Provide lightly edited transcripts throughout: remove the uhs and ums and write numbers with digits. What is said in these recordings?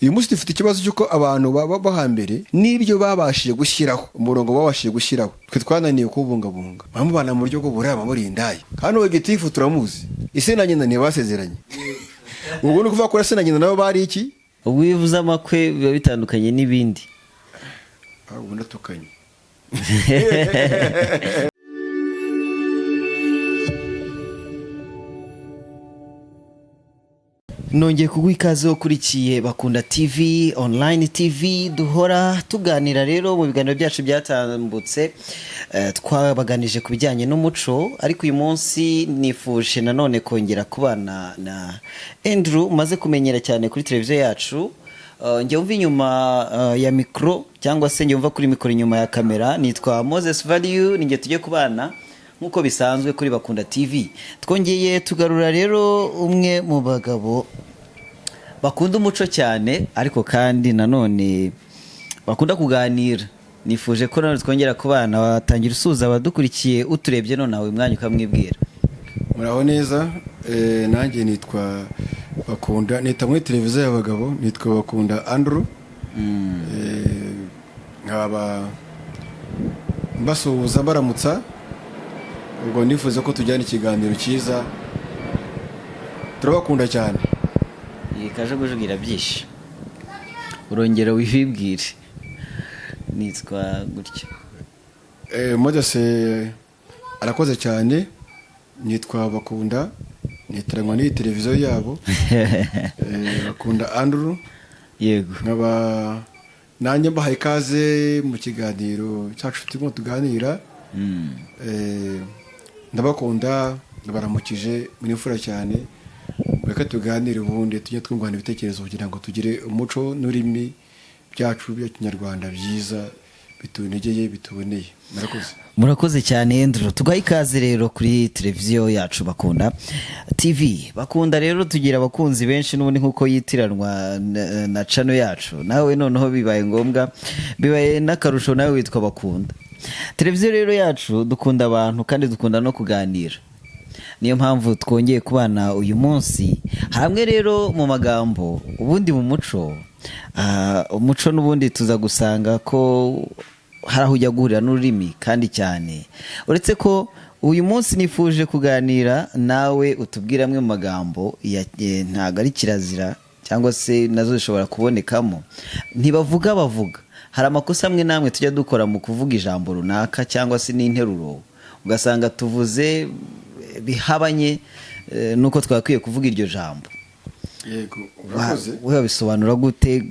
Uyu munsi dufite ikibazo cy'uko abantu baba bo hambere n'ibyo babashije gushyiraho, umurongo babashije gushyiraho, twe twananiwe kuwubungabunga. Bamubana mu buryo bw'uburaya, muri indaya. Kandi uwo gitifu turamuzi, ise na nyina ntibasezeranye. Ubwo ni ukuvuga ko se na nyina nabo bari iki? Ubwo iyo uvuze amakwe biba bitandukanye n'ibindi. Ubu ndatukanye. Nongeye kuguha ikaze ukurikiye Bakunda TV Online, TV duhora tuganira. Rero mu biganiro byacu byatambutse twabaganije ku bijyanye n'umuco, ariko uyu munsi nifuje nanone kongera kubana na Andrew umaze kumenyera cyane kuri televiziyo yacu. Njye wumva inyuma ya mikoro, cyangwa se njye wumva kuri mikoro inyuma ya kamera, nitwa Moses Value. Ninjye tujye kubana nk'uko bisanzwe kuri Bakunda TV. Twongeye tugarura rero umwe mu bagabo bakunda umuco cyane, ariko kandi nanone bakunda kuganira. Nifuje ko nanone twongera kubana. Watangira usuhuza abadukurikiye, uturebye nonaha uyu mwanya, ukamwibwira. Muraho neza. Nanjye nitwa Bakunda, nita muri televiziyo y'abagabo, nitwa Bakunda Andrew. Nkaba mbasuhuza, mbaramutsa. Ubwo nifuza ko tujyana ikiganiro cyiza, turabakunda cyane. Iyi kajugujugu irabyishe. Urongera wibwire, nitwa gutya. Moses arakoze cyane. Nitwa Bakunda, nitiranwa n'iyi televiziyo yabo. Bakunda Andrew. Nkaba nanjye mbahaye ikaze mu kiganiro cyacu turimo tuganira. Ndabakunda, ndabaramukije, muri imfura cyane. Reka tuganire, ubundi tujye twungurana ibitekerezo kugira ngo tugire umuco n'ururimi byacu bya Kinyarwanda byiza, bitunogeye, bituboneye. Murakoze. Murakoze cyane, Andrew. Tugahe ikaze rero kuri televiziyo yacu Bakunda TV. Bakunda rero tugira abakunzi benshi n'ubundi nk'uko yitiranwa na channel yacu. Nawe noneho bibaye ngombwa, bibaye n'akarusho, nawe witwa Bakunda. Televiziyo rero yacu dukunda abantu kandi dukunda no kuganira, niyo mpamvu twongeye kubana uyu munsi hamwe. Rero mu magambo, ubundi mu muco, umuco n'ubundi tuza gusanga ko hari aho ujya guhurira n'ururimi kandi cyane. Uretse ko uyu munsi nifuje kuganira nawe utubwire amwe mu magambo ntabwo ari kirazira, cyangwa se nazo zishobora kubonekamo. Ntibavuga, bavuga. Hari amakosa amwe n'amwe tujya dukora mu kuvuga ijambo runaka cyangwa se n'interuro, ugasanga tuvuze bihabanye n'uko twakwiye kuvuga iryo jambo. Yego, urakoze. Wowe wabisobanura gute?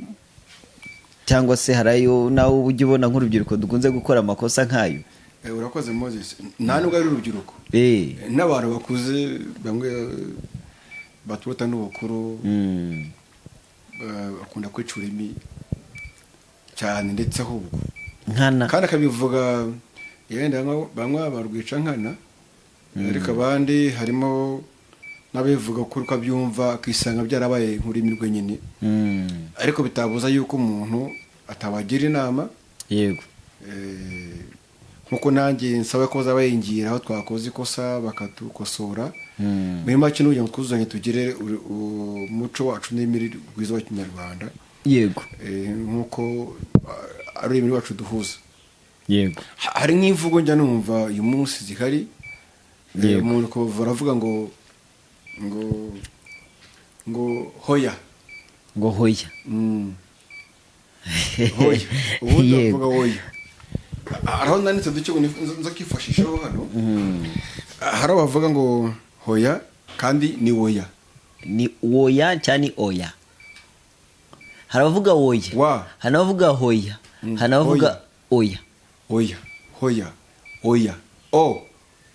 Cyangwa se hari ayo nawe ujya ubona nk'urubyiruko dukunze gukora amakosa nk'ayo? Urakoze Moses. Nta nubwo ari urubyiruko, n'abantu bakuze bamwe baturuta n'ubukuru bakunda kwica ururimi cyane, ndetse ahubwo Nkana. kandi akabivuga yenda bamwe barwica nkana, ariko abandi harimo n'abivuga ko uko abyumva, akisanga byarabaye nk'ururimi rwe nyine. Ariko bitabuza yuko umuntu atabagira inama. Nkuko nanjye nsaba ko baza bayingira aho twakoze ikosa bakatukosora. Muri make n'ugira ngo twuzuzanye, tugire umuco wacu n'ururimi rwiza wa Kinyarwanda. Nkuko ari ururimi rwacu duhuza. Hari nk'imvugo njya numva uyu munsi zihari. Umuntu kuva aravuga ngo hoya. Ngo hoya. Hoya, ubundi bavuga hoya. Hariho nanditse duke ngo nza kwifashishaho hano. Hari abavuga ngo hoya kandi ni woya. Ni woya cyangwa ni oya? Hari abavuga woya, Wa. hari n'abavuga hoya, hari n'abavuga oya. Oya, hoya, oya, o.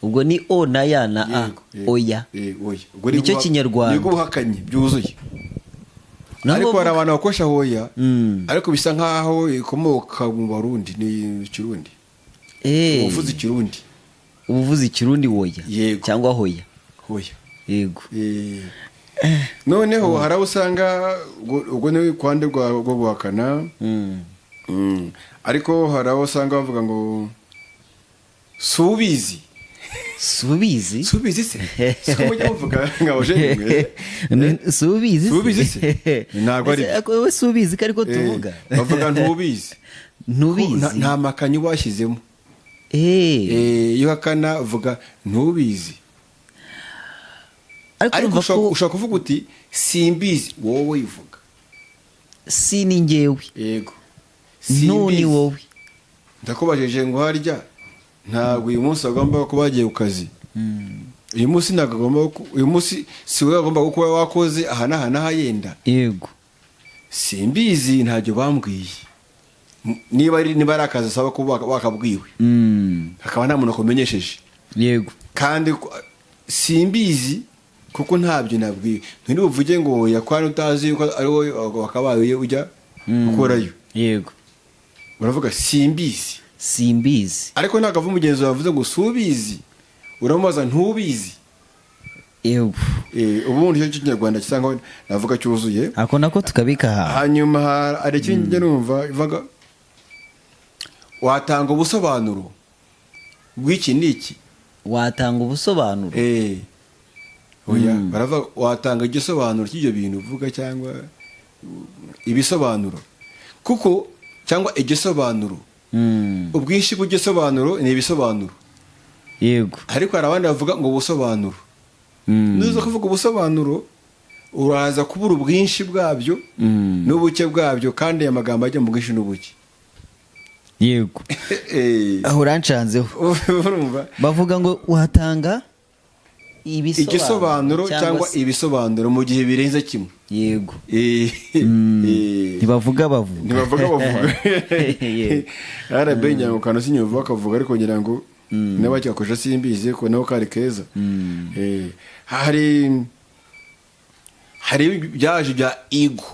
Ubwo ni o na ya na a. Yego, yego, Oya. Yego, oya. Ubwo Nicyo Kinyarwanda. Nibwo buhakanyi byuzuye. Naho Ariko hari bavuga- abantu bakoresha hoya, ariko bisa nkaho ikomoka mu Barundi, ni Ikirundi. Uvuze Ikirundi. Uba uvuze Ikirundi woya. Yego. Cyangwa hoya. Hoya. Yego. Noneho hari abo usanga ubwo ni kwande rwo guhakana. Ariko hari abo usanga bavuga ngo subizi. Subizi. Subizi se? Siko mujya muvuga nka bajene mwe? Subizi. Subizi se? Ntabwo ari byo. Wowe subizi ko ariko tuvuga. Bavuga ntubizi. Ntubizi. Nta makanyi washyizemo. Iyo uhakana vuga ntubizi. Ariko ariko urumva ko ushobora kuvuga uti simbizi, wowe ivuga. Si ni njyewe. Yego. Ntu ni Simbizi. wowe. Ndakubajije ngo harya ntabwo uyu munsi agomba kuba yagiye ku kazi, uyu munsi ntabwo agomba, uyu munsi si wowe agomba kuba wakoze aha n'aha n'aha yenda? Yego. Simbizi, ntacyo bambwiye. Niba ari akazi asaba kuba wakabwiwe, hakaba nta muntu akumenyesheje. Kandi simbizi kuko ntabyo nabwiwe, ntibuvuge ngo oya kwari utazi yuko ari wowe wakabaye ujya gukorayo. Uravuga simbizi. Simbizi. Ariko ntabwo ava umugenzi wawe avuze ngo subizi, uramubaza ntubizi. Ubundi icyo Kinyarwanda gisa nkaho navuga cyuzuye. Ako nako tukabika aha. Hanyuma hari ikindi njya numva ivuga, watanga ubusobanuro bw'iki n'iki. Watanga ubusobanuro. Oya, baravuga watanga igisobanuro cy'ibyo bintu uvuga cyangwa ibisobanuro, kuko cyangwa igisobanuro, ubwinshi bw'igisobanuro ni ibisobanuro. Ariko hari abandi bavuga ngo ubusobanuro. Nuza kuvuga ubusobanuro uraza kubura ubwinshi bwabyo n'ubuke bwabyo, kandi aya magambo ajya mu bwinshi n'ubuke. Aho urancanzeho. Urumva? Bavuga ngo watanga igisobanuro cyangwa se- ibisobanuro mu gihe birenze kimwe. Ntibavuga bavuga. Ntibavuga bavuga. RB ngira ngo kantu sinyumva bakavuga, ariko ngira ngo niba bakigakoresha simbizi, ko nabo kari keza. Hari byaje bya igo.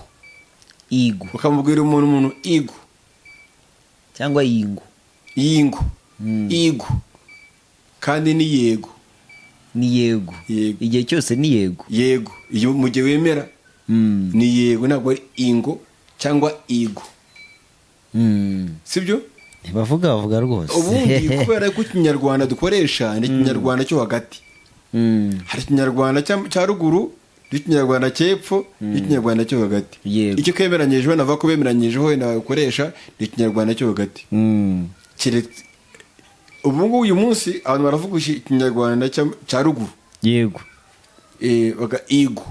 Igo. Ukamubwira umuntu igo. Cyangwa yingo. Yingo, igo, kandi ni yego. Ni yego. Yego. Igihe cyose ni yego. Yego, iyo mu gihe wemera ni yego, ntabwo ari ingo cyangwa igo. Sibyo? Ntibavuga bavuga rwose. Ubundi kubera ko Ikinyarwanda dukoresha ni Ikinyarwanda cyo hagati. Hari Ikinyarwanda cya ruguru n'Ikinyarwanda cy'epfo n'Ikinyarwanda cyo hagati. Icyo twemeranyijeho, navuga ko bemeranyijeho wenda bakoresha ni Ikinyarwanda cyo hagati. Keretse ubu ngubu uyu munsi abantu baravuga Ikinyarwanda cya ruguru. Baga igo.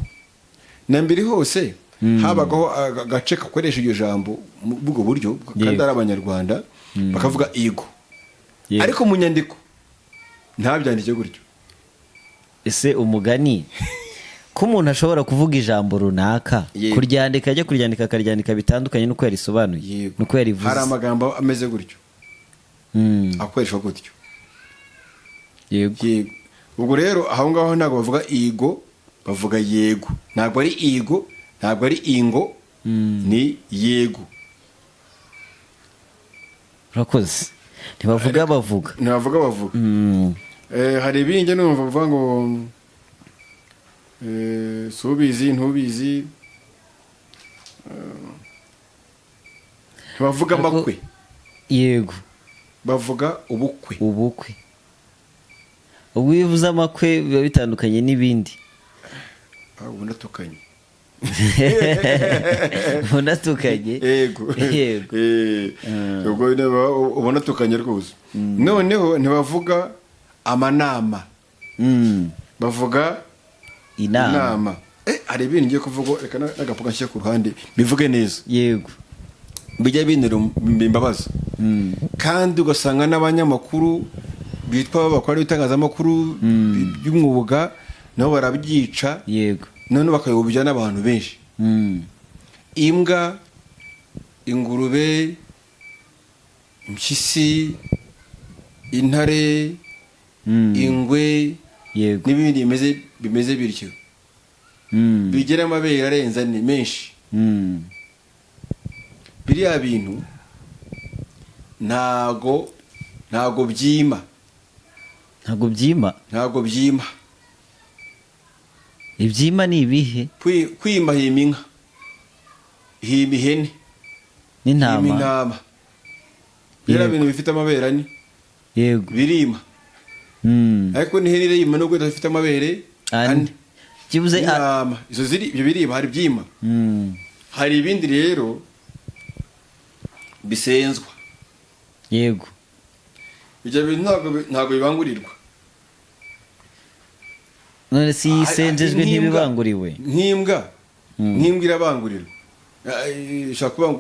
Na mbere hose habagaho agace gakoresha iryo jambo mu ubwo buryo kandi ari Abanyarwanda, bakavuga igo. Ariko mu nyandiko ntabyandike gutyo. Ese umugani ko umuntu ashobora kuvuga ijambo runaka, kuryandika, ajya kuryandika akaryandika bitandukanye n'uko yarisobanuye, n'uko yarivuze? Hari amagambo ameze gutyo, akoreshwa gutyo. Yego. Ubwo rero aho ngaho ntabwo bavuga igo, bavuga yego. Ntabwo ari igo, ntabwo ari ingo, ni yego. Urakoze. Ntibavuga bavuga. Ntibavuga bavuga. Hari ibindi njya numva bavuga ngo subizi, ntubizi. Ntibavuga amakwe. Bavuga ubukwe. Ubukwe. Ubwo iyo uvuze amakwe biba bitandukanye n'ibindi. Ah, ubu ndatukanye. Unatukanye. Yego. Ubwo ubona tukanye rwose. Noneho ntibavuga amanama, bavuga inama. Inama. Hari ibintu ngiye kuvuga, reka n'agapuka nshyire ku ruhande bivuge neza. Bijya bintera imbabazi, kandi ugasanga n'abanyamakuru bitwa bakora ibitangazamakuru by'umwuga nabo barabyica. Noneho bakayobya n'abantu benshi. Imbwa, ingurube, impyisi, intare, ingwe, n'ibindi bimeze bityo, bigira amabere arenze ane menshi. Biriya bintu ntago byima. Ntabwo byima. Ntago byima. Ibyima ni ibihe? Kwima hima inka, hima ihene, hima n'intama, intama. Biriya bintu bifite amabere ane birima. Ariko n'ihene irima nubwo idafite amabere Ane. ane. Byibuze Intama izo ziri, ibyo birima, hari ibyima. Hari ibindi rero bisenzwa. Ibyo bintu ntabwo bibangurirwa. None si yisenjejwe ntibibanguriwe? Nk'imbwa irabangurirwa. Ishobora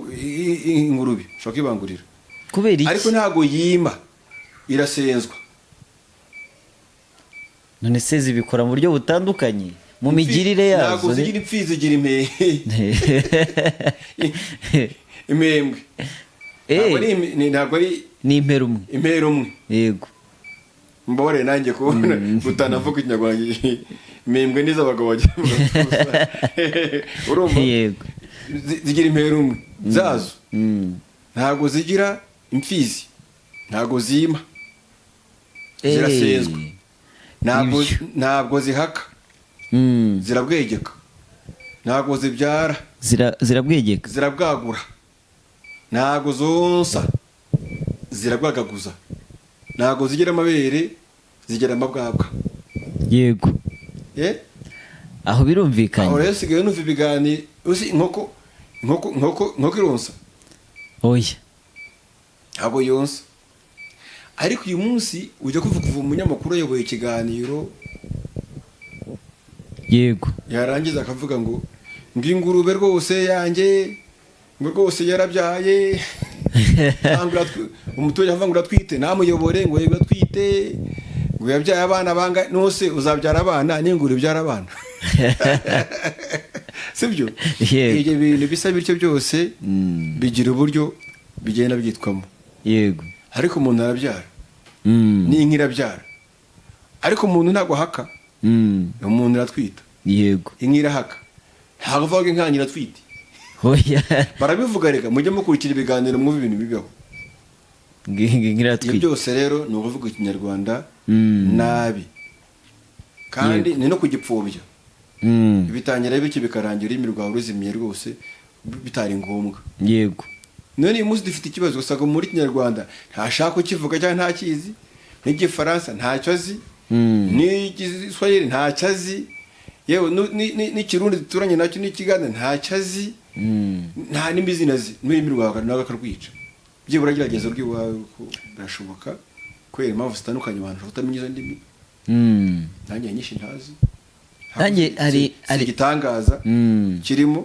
ingurube ishobora kwibangurira. Kubera Ariko iki? ntabwo yima, irasenzwa. None se zibikora mu buryo butandukanye mu migirire Ntabwo yazo? zigira imfizi, zigira impembwe. Ntabwo ari ntabwo ari Ni impera umwe. Impera umwe. Mbabarire nanjye kubona utanavuga Ikinyarwanda. Impembwe n'iz'abagabo bagira mu gatuza. Urumva? Yego. Zigira impera umwe zazo. Ntabwo zigira imfizi, ntabwo zima, zirasenzwa. Ntabwo Ibyo. Ntabwo zihaka, zirabwegeka. Ntabwo zibyara. Zirabwegeka. Zirabwagura. Ntabwo zonsa, zirabwagaguza. Ntabwo zigira amabere, zigira amabwabwa. Eh? Aho birumvikanye. Aho rero usigaye numva ibiganiro. Uzi inkoko ironsa? Oya. Ntabwo yonsa. Ariko uyu munsi ujya kuvuga, kuva umunyamakuru ayoboye ikiganiro, yarangiza akavuga ngo ingurube rwose yanjye, ngo rwose yarabyaye. Cyangwa umuturage avuga ngo uratwite, ntamuyobore, ngo yego atwite, ngo yabyaye abana banga nose uzabyara abana n'ingurube ibyara abana, sibyo? Yego. Ibyo bintu bisa bityo byose bigira uburyo bigenda byitwamo. Ariko umuntu arabyara, n'inka irabyara, ariko umuntu ntabwo ahaka. Umuntu aratwita. Inka irahaka, ntabwo uvuga ngo inka yanjye iratwite. Oya. Barabivuga. Reka mujye mukurikira ibiganiro, mwumve ibintu bibaho. Ngi Ibyo ngiratwite. byose rero ni ukuvuga Ikinyarwanda nabi, kandi ni no kugipfobya. Bitangira bityo, bikarangira ururimi rwawe ruzimiye rwose bitari ngombwa. None uyu munsi dufite ikibazo, usanga muri Kinyarwanda ntashaka kukivuga cyangwa ntakizi, n'Igifaransa ntacyo azi, n'Igiswahili ntacyo azi, yewe n'Ikirundi duturanye nacyo, n'Ikigande ntacyo azi, nta n'imizina azi, n'ururimi rwawe nawe akarwica. Byibura gerageza urw'iwawe kuko birashoboka, kubera impamvu zitandukanye abantu bashobora kutamenya izo ndimi. Nanjye hari nyinshi ntazi. Nanjye Si igitangaza kirimo,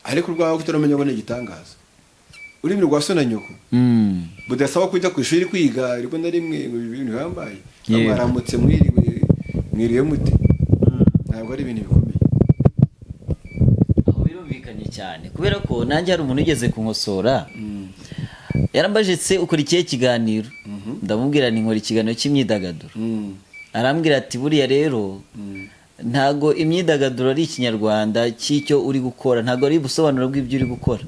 ariko urwawe kutaramenya ngo ni igitangaza, ururimi rwa so na nyoko budasaba kujya ku ishuri kwiga rimwe na rimwe ngo ibintu bihambaye. Mwaramutse, mwiriwe, mwiriwe mute, ntabwo ari ibintu bikomeye. Aho birumvikanye cyane, kubera ko nanjye hari umuntu ugeze kunkosora. Yarambajije se ukora ikihe kiganiro? Ndamubwira ni nkora ikiganiro cy'imyidagaduro. Arambwira ati buriya rero ntago imyidagaduro ari Ikinyarwanda cy'icyo uri gukora, ntago ari ubusobanuro bw'ibyo uri gukora.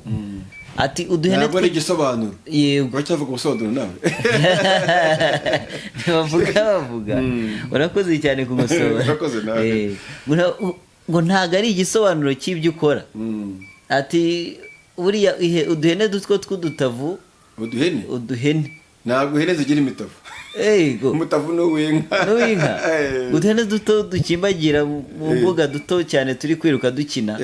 Ati uduhene Ntabwo ari igisobanuro. Yego. Uracyavuga ubusobanuro nawe. Bavuga, bavuga. Urakoze cyane kunkosora. Urakoze nawe. Ngo ntago ari igisobanuro cy'ibyo ukora. Ati buriya uduhene dutwo tw'udutavu. Uduhene? Uduhene. Ntabwo ihene zigira imitavu. Ego. Umutavu ni uw'inka. N'uw'inka. Uduhene duto dukimbagira mu mbuga, duto cyane, turi kwiruka dukina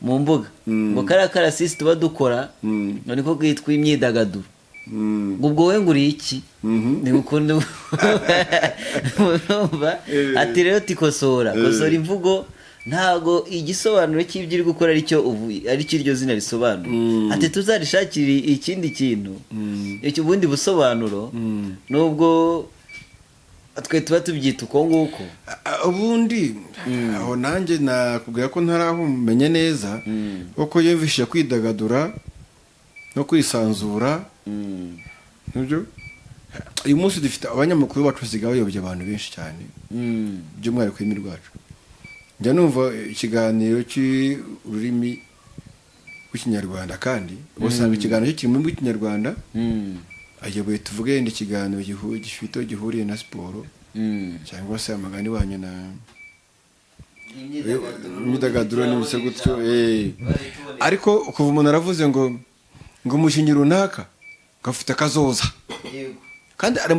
mu mbuga, ngo kariya karasisi tuba dukora, ngo niko kitwa imyidagaduro. Ngo ubwo wowe ngo uri iki? Ni ukunda urumva. Ati rero tikosora, kosora imvugo, ntago igisobanuro cy'ibyo uri gukora aricyo aricyo iryo zina risobanura. Ati tuzarishakire ikindi kintu, icyo ubundi busobanuro, nubwo twe tuba tubyita uko nguko. Ubundi aho nanjye nakubwira ko ntarahumenya neza, kuko yumvishije kwidagadura no kwisanzura nibyo. Uyu munsi dufite abanyamakuru bacu basigaye bayobya abantu benshi cyane, by'umwihariko ururimi rwacu. Njya numva ikiganiro cy'ururimi rw'Ikinyarwanda, kandi usanga ikiganiro cyo kiri mu rurimi rw'Ikinyarwanda, ayoboye, tuvuge yenda ikiganiro gifite aho gihuriye na siporo, cyangwa se amagani wanyu na imyidagaduro n'ibise gutyo. Ariko kuva umuntu aravuze ngo umukinnyi runaka gafite akazoza. Kandi ari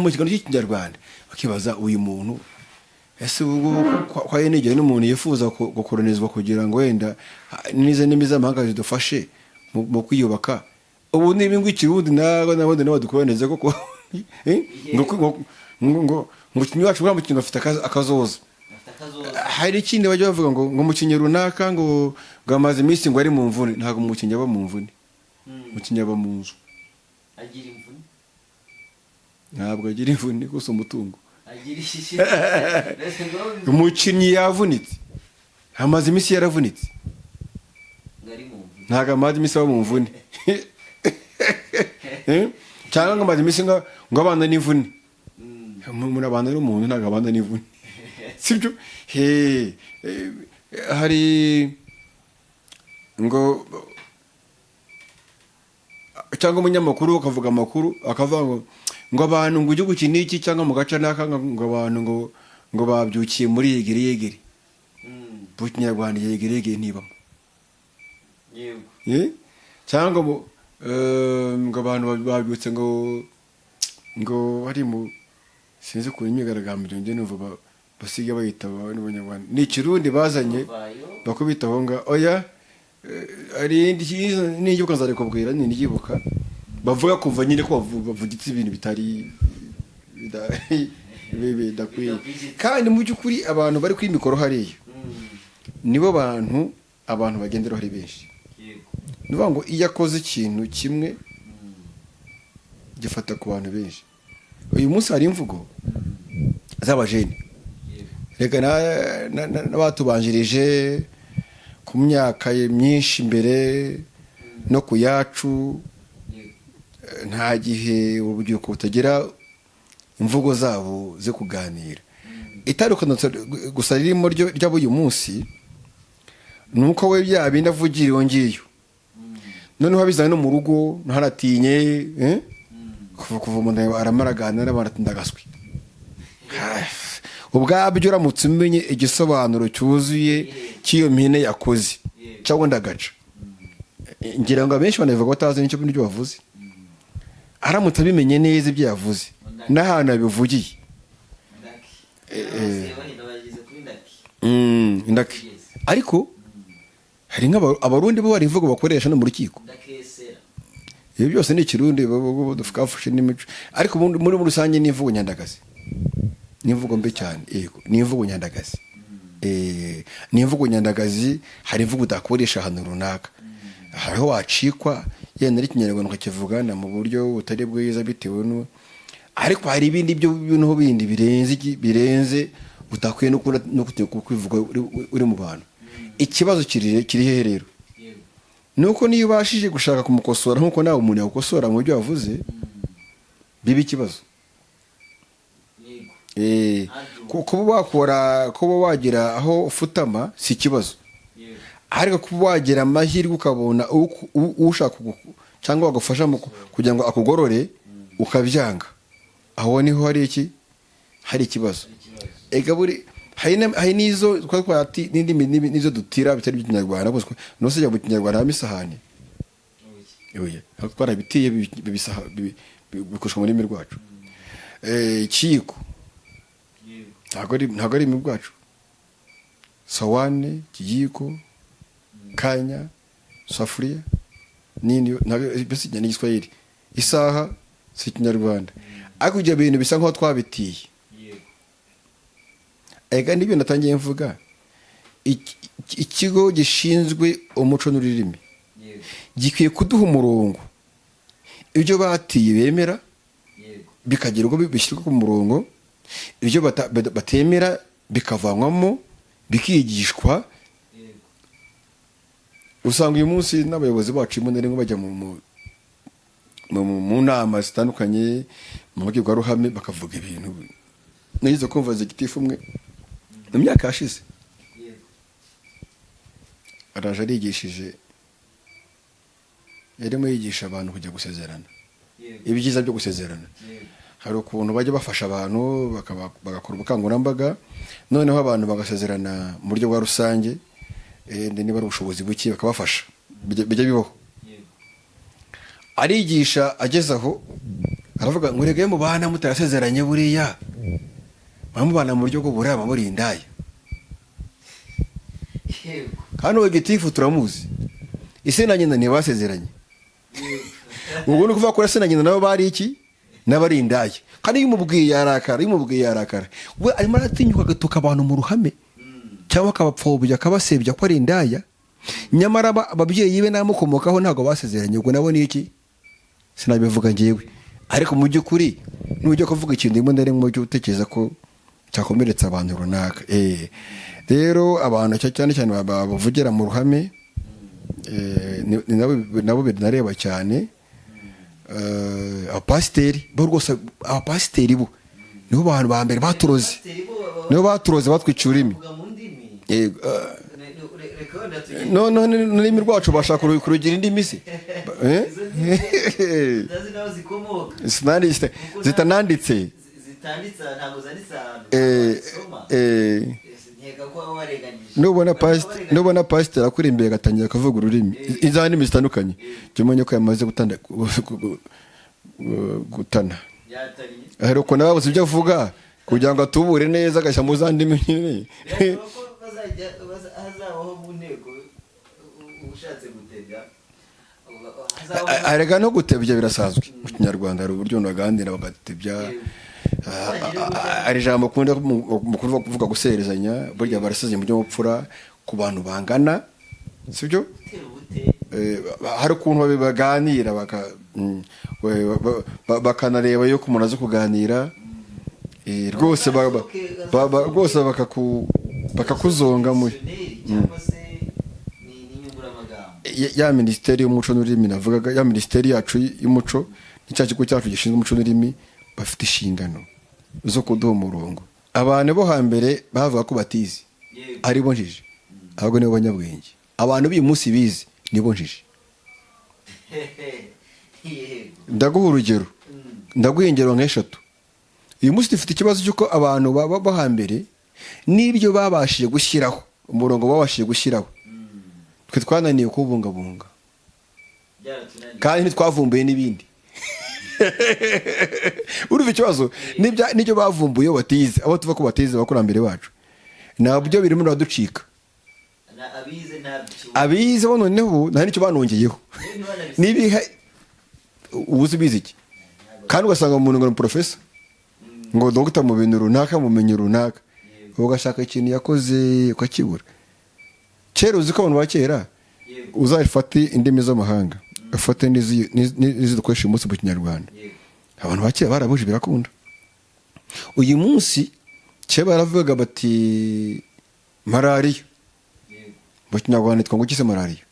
mu kiganiro cy'Ikinyarwanda, bakibaza uyu muntu ese ubu ngubu kwa nigera n'umuntu yifuza gukoronizwa kugira ngo wenda n'izo ndimi z'amahanga zidufashe mu kwiyubaka. Ubu niba ngo Ikirundi nawe n'abundi nawe dukoroneze koko. Eh? Ngo umukinnyi wacu, uriya mukinnyi afite akazoza. Hari ikindi bajya bavuga ngo umukinnyi runaka ngo amaze iminsi ngo ari mu mvune. Ntabwo umukinnyi aba mu mvune, umukinnyi aba mu nzu. Agira imvune. Ntabwo agira imvune gusa, umutungo. Agira ishishi. Umukinnyi yavunitse, amaze iminsi yaravunitse. Ngo ari mu mvune. Ntabwo amaze iminsi aba mu mvune. Eh? Cyangwa ngo amaze iminsi ngo abana n'imvune. Umuntu abana n'umuntu, ntabwo abana n'imvune, sibyo? He, hari ngo cyangwa umunyamakuru akavuga amakuru, akavuga ngo abantu ngo igihugu iki n'iki cyangwa mu gace n'aka ngo abantu ngo babyukiye muri yegere yegere. Mu Kinyarwanda yegere yegere ntibamo. Eh? Cyangwa ngo abantu babyutse ngo bari mu, sinzi ukuntu imyigaragambyo njye numva basiga bayita n'Abanyarwanda, ni Ikirundi bazanye. Vayo. Bakubita aho ngaho, oya. Hari indi n'iyibuka, nzarikubwira niryibuka, bavuga kumva nyine ko bavugitse ibintu bitari bidakwiye. Kandi mu by'ukuri abantu bari kuri mikoro hariya nibo bantu abantu bagenderaho ari benshi. Ni ukuvuga ngo iyo akoze ikintu kimwe gifata ku bantu benshi. Uyu munsi hari imvugo z'abajene. Reka n'abatubanjirije ku myaka myinshi mbere no ku yacu, nta gihe urubyiruko butagira imvugo zabo zo kuganira. Itandukaniro gusa ririmo ry'ab'uyu munsi ni uko we bya bindi avugira iyo ngiyo, noneho abizanye no mu rugo, ntaratinye. Eh? Kuva umuntu aramara aganira n'abantu ati ndagaswi. Ubwabyo uramutse umenye igisobanuro cyuzuye cy'iyo mpine yakoze cyangwa ndagaca, ngira ngo abenshi banabivuga batazi n'icyo n'ibyo bavuze. Aramutse abimenye neza ibyo yavuze n'ahantu yabivugiye. Ndaki. Bahita bageze kuri ndaki. Ndaki. Ariko hari nk'Abarundi bo hari imvugo bakoresha no mu rukiko. Ndakesera. Ibi byose ni Ikirundi twafashe n'imico, ariko muri rusange ni imvugo nyandagazi, ni imvugo mbi cyane. Yego, ni imvugo nyandagazi. Ni imvugo nyandagazi. Hari imvugo udakoresha ahantu runaka, hariho wacikwa yenda ari Ikinyarwanda ukakivugana mu buryo butari bwiza bitewe no, ariko hari ibindi byo bintu bindi birenze birenze utakwiye no kwivuga uri mu bantu. Ikibazo kiri hehe rero? Nuko niyo ubashije gushaka kumukosora nk'uko nawe umuntu yagukosora mu byo wavuze, biba ikibazo. Kuba wakora, kuba wagira aho ufutama si ikibazo, ariko kuba wagira amahirwe ukabona ushaka cyangwa wagufasha kugira ngo akugorore ukabyanga, aho niho hari iki, hari ikibazo. Ega buri hari n'izo twari twati n'indimi n'izo dutira bitari iby'Ikinyarwanda gusa. Nose mu Kinyarwanda habamo isahani? Oya, twarabitiye bikoreshwa mu rurimi rwacu. Ikiyiko ntabwo ari ururimi rwacu. Sawane, ikiyiko, kanya, safuriya n'indi ntabwo mbese ni Igiswahili. Isaha si Ikinyarwanda, ariko ibyo bintu bisa nkaho twabitiye. Ega n'ibyo natangiye mvuga, ikigo gishinzwe umuco n'ururimi gikwiye kuduha umurongo, ibyo batiye bemera bikagira ubwo bishyirwa ku murongo, ibyo batemera bikavanwamo, bikigishwa. Usanga uyu munsi n'abayobozi bacu rimwe na rimwe bajya mu nama zitandukanye, mu mbwirwaruhame, bakavuga ibintu. Nigeze kumva executive umwe mu myaka yashize araje arigishije, yarimo yigisha abantu kujya gusezerana, ibyiza byo gusezerana. Hari ukuntu bajya bafasha abantu bagakora ubukangurambaga, noneho abantu bagasezerana mu buryo bwa rusange, niba ari ubushobozi buke bakabafasha. Bijya bibaho. Arigisha ageze aho Aravuga ngo rege mubana mutarasezeranye, buriya mubana mu buryo bw'uburaya, muri indaya. Kandi uwo gitifu turamuzi, ise na nyina ntibasezeranye. Ubwo ni ukuvuga ko se na nyina nabo bari iki? N'abari indaya. Kandi iyo umubwiye yarakara, iyo umubwiye yarakara. We arimo aratinyuka agatuka abantu mu ruhame cyangwa akabapfobya, akabasebya ko ari indaya, nyamara ababyeyi be n'amukomokaho ntabwo basezeranye. Ubwo nabo ni iki? Sinabivuga ngewe, ariko mu by'ukuri nujya kuvuga ikintu rimwe na rimwe ujye utekereza ko cyakomeretsa abantu runaka. Rero abantu cyane cyane bavugira mu ruhame, ni nabo binareba cyane. Abapasiteri bo rwose, abapasiteri bo nibo bantu ba mbere baturoze, nibo baturoze, batwica ururimi. Bavuga mu ndimi. Yego, Reka wenda tugende. No no n'ururimi rwacu bashaka kurugira indimi se. Izo ndimi tutazi n'aho zikomoka. Zitananditse. Zitanditse, ntabwo zanditse ahantu wazisoma. Nkeka ko baba barenganyije. Nubona Baba barenganyije. Nubona pasiteri akuri imbere agatangira akavuga ururimi, iza ndimi zitandukanye, jya umenya ko yamaze gutana. Yatannye. Aheruka nawe babuze ibyo avuga kugira ngo atubure neza, agashyira mu za ndimi nyine. Birashoboka ko hazabaho mu nteko ushatse gutebya hazabaho. Arega no gutebya birasanzwe mu Kinyarwanda, hari uburyo umuntu baganira bagatebya. Hari ijambo ukunda mu kuvuga guserezanya, burya barasezeye mu by'ubupfura ku bantu bangana, sibyo? Gutera ubute. Hari ukuntu baganira bakanareba yuko umuntu azi kuganira. Rwose rwose bakakuzonga muri Dictionnaire cyangwa se ni inyunguramagambo. Ya minisiteri y'umuco n'ururimi navugaga, ya minisiteri yacu y'umuco, ni cya kigo cyacu gishinzwe umuco n'ururimi, bafite inshingano zo kuduha umurongo. Abantu bo hambere bavuga ko batize ari bo njiji, ahubwo nibo banyabwenge. Abantu b'uyu munsi bize nibo njiji. Ndaguha urugero, ndaguha ingero nk'eshatu. Uyu munsi dufite ikibazo cy'uko abantu baba bo hambere n'ibyo babashije gushyiraho, umurongo babashije gushyiraho, twe twananiwe kuwubungabunga. Byaratunaniye. Kandi ntitwavumbuye n'ibindi. Urumva ikibazo? N'ibyo bavumbuye batize, abo tuva ko batize, abakurambere bacu, nabyo birimo biraducika. Abize ntabyo. Abize bo noneho nta n'icyo banongeyeho. Nibiha ubu uzi bize iki? Kandi ugasanga umuntu ngo ni profesa, ngo dogita mu bintu runaka, mu bumenyi runaka, ugashaka ikintu yakoze ukakibura. Kera, uzi ko abantu ba kera, uzafate indimi z'amahanga, ufate n'izi dukoresha uyu munsi mu Kinyarwanda, abantu ba kera barabuje birakunda. Uyu munsi, kera baravugaga bati malariya, mu Kinyarwanda yitwa ngo iki se malariya?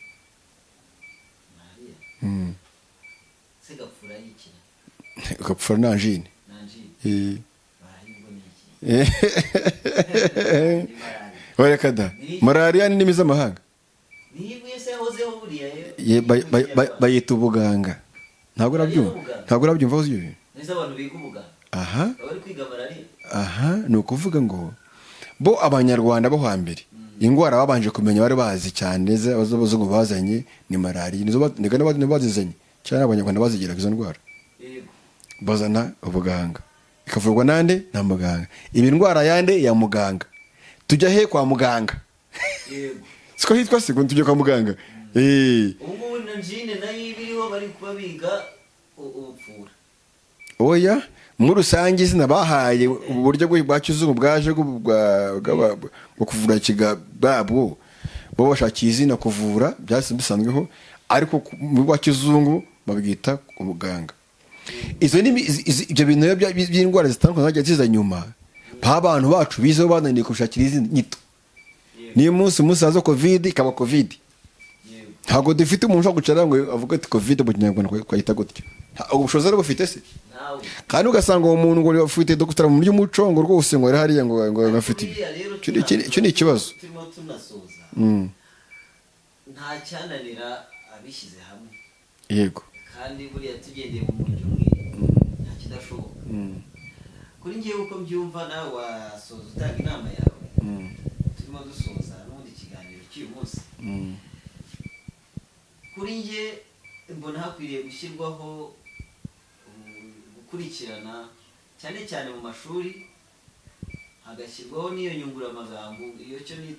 Malariya se gapfura y'iki? Gapfura ni angine. Nanjine. Malariya ubwo ni iki? Ni malariya. Reka da, malariya ni indimi z'amahanga. Niyo se yahozeho buriya yo? Bayita ubuganga. Ntabwo urabyumva? Ntabwo urabyumva aho uzi? Neza, abantu biga ubuganga Aha. baba bari kwiga malariya. Aha ni ukuvuga ngo bo Abanyarwanda bo hambere, indwara babanje kumenya, bari bazi cyane abazungu bazanye ni malariya. Nizo nibo bazizanye cyane, Abanyarwanda bazigiraga izo ndwara. Bazana ubuganga, ikavurwa nande? Na muganga. Ibi ndwara yande? Ya muganga. Tujya he? Kwa muganga. Siko hitwa se ngo tujye kwa muganga? Ubu ngubu na angine nayo iba iriho, bari kuba biga ubupfura. Oya, muri rusange izina bahaye uburyo bwa kizungu bwaje bwo kuvura kiga bwabwo, bo bashakiye izina kuvura byasi bisanzweho, ariko mu bwa kizungu babwita ubuganga. Izo ni ibyo bintu rero by'indwara zitandukanye zagiye ziza nyuma, ba bantu bacu bizeho bananiye kubishakira izindi nyito. Niyo munsi haza Covid, ikaba Covid. Ntabwo dufite umuntu ushobora kwicara ngo avuge ati Covid mu Kinyarwanda twayita gutya. Ubushobozi ari bufite se? Ntawe. Kandi ugasanga uwo muntu ngo afite dogiteri mu by'umuco, ngo rwose ngo ari hariya, ngo afite ibi. Buriya rero Icyo ni ikibazo. Turimo tunasoza, nta cyananira abishyize hamwe. Kandi buriya tugendeye mu mujyi umwe, nta kidashoboka. Kuri njyewe uko mbyumva, nawe wasoza utanga inama yawe, turimo dusoza n'ubundi ikiganiro cy'uyu munsi. Kuri njye mbona hakwiriye gushyirwaho gukora. Gukurikirana cyane cyane mu mashuri, hagashyirwaho n'iyo nyunguramagambo, iyo cyo ni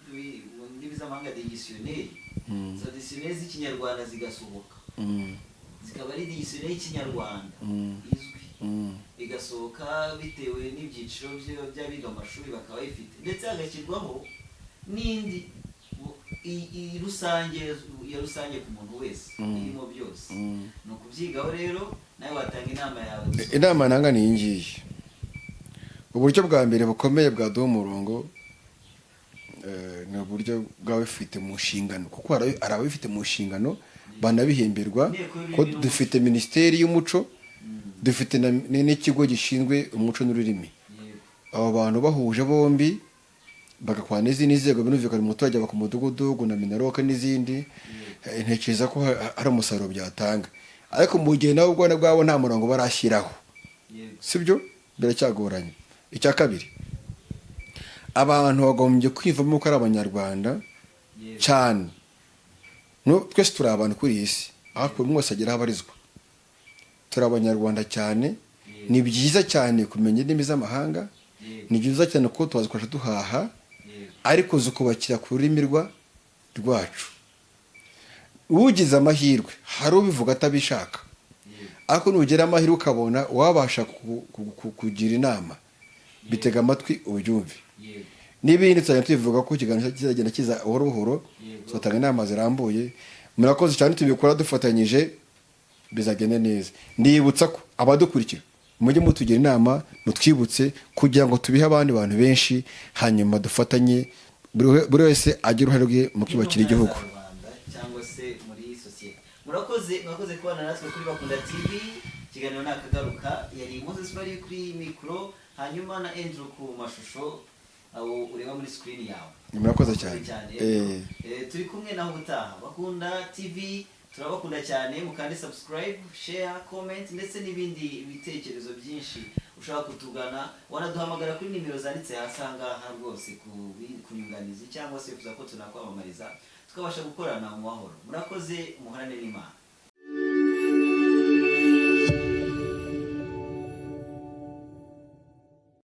mu ndimi z'amahanga dictionnaire. Izo dictionnaire z'Ikinyarwanda zigasohoka, zikaba ari dictionnaire y'Ikinyarwanda izwi, igasohoka bitewe n'ibyiciro by'abiga amashuri bakaba bayifite, ndetse hagashyirwaho n'indi rusange, ya rusange ku muntu wese, irimo byose. Ni ukubyigaho rero. Nawe watanga inama yawe. Inama nanga ni iyi ngiyi: uburyo bwa mbere bukomeye bwaduha umurongo ni uburyo bw'ababifite mu nshingano, kuko hari ababifite mu nshingano banabihemberwa. Inteko y'Ururimi Ko n'Umuco. dufite Minisiteri y'Umuco, dufite n'ikigo gishinzwe umuco n'ururimi. Abo bantu bahuje bombi bagakora n'izindi nzego, birumvikana, umuturage aba ku mudugudu na MINALOC n'izindi, ntekereza ko hari umusaruro byatanga. Ariko mu gihe nabo ubwo bwabo nta murongo barashyiraho, sibyo, biracyagoranye. Icya kabiri, abantu bagombye kwivamo ko ari Abanyarwanda cyane. No, twese turi abantu kuri iyi si, aho buri umwe wese agira aho abarizwa. Turi Abanyarwanda cyane. Ni byiza cyane kumenya indimi z'amahanga, ni byiza cyane kuko turazikoresha duhaha, ariko zikubakira ku rurimi rwacu. Ugize amahirwe, hari ubivuga atabishaka, ariko nugira amahirwe ukabona wabasha kugira inama, bitega amatwi ubyumve. N'ibindi tuzajya tubivuga ko ikiganiro kizagenda kiza buhoro buhoro, tuzatanga inama zirambuye. Murakoze cyane. Tubikora dufatanyije bizagenda neza. Ndibutsa ko abadukurikira mujye mutugira inama, mutwibutse kugira ngo tubihe abandi bantu benshi, hanyuma dufatanye, buri wese agire uruhare rwe mu kwiyubakira igihugu. Za rubanda cyangwa se muri sosiyete. Murakoze, mwakoze kubana natwe kuri Bakunda TV. Ikiganiro ni akagaruka. Yari Moses bari kuri mikoro, hanyuma na Andrew ku mashusho abo ureba muri screen yawe. Murakoze cyane. Turi kumwe naho ubutaha. Bakunda TV turabakunda cyane. Mukande subscribe, share, comment ndetse n'ibindi bitekerezo byinshi. Ushobora kutugana, wanaduhamagara kuri nimero zanditse hasi aha ngaha rwose ku nyunganizi cyangwa se wifuza ko tunakwamamariza, tukabasha gukorana mu mahoro. Murakoze, muhorane n'Imana.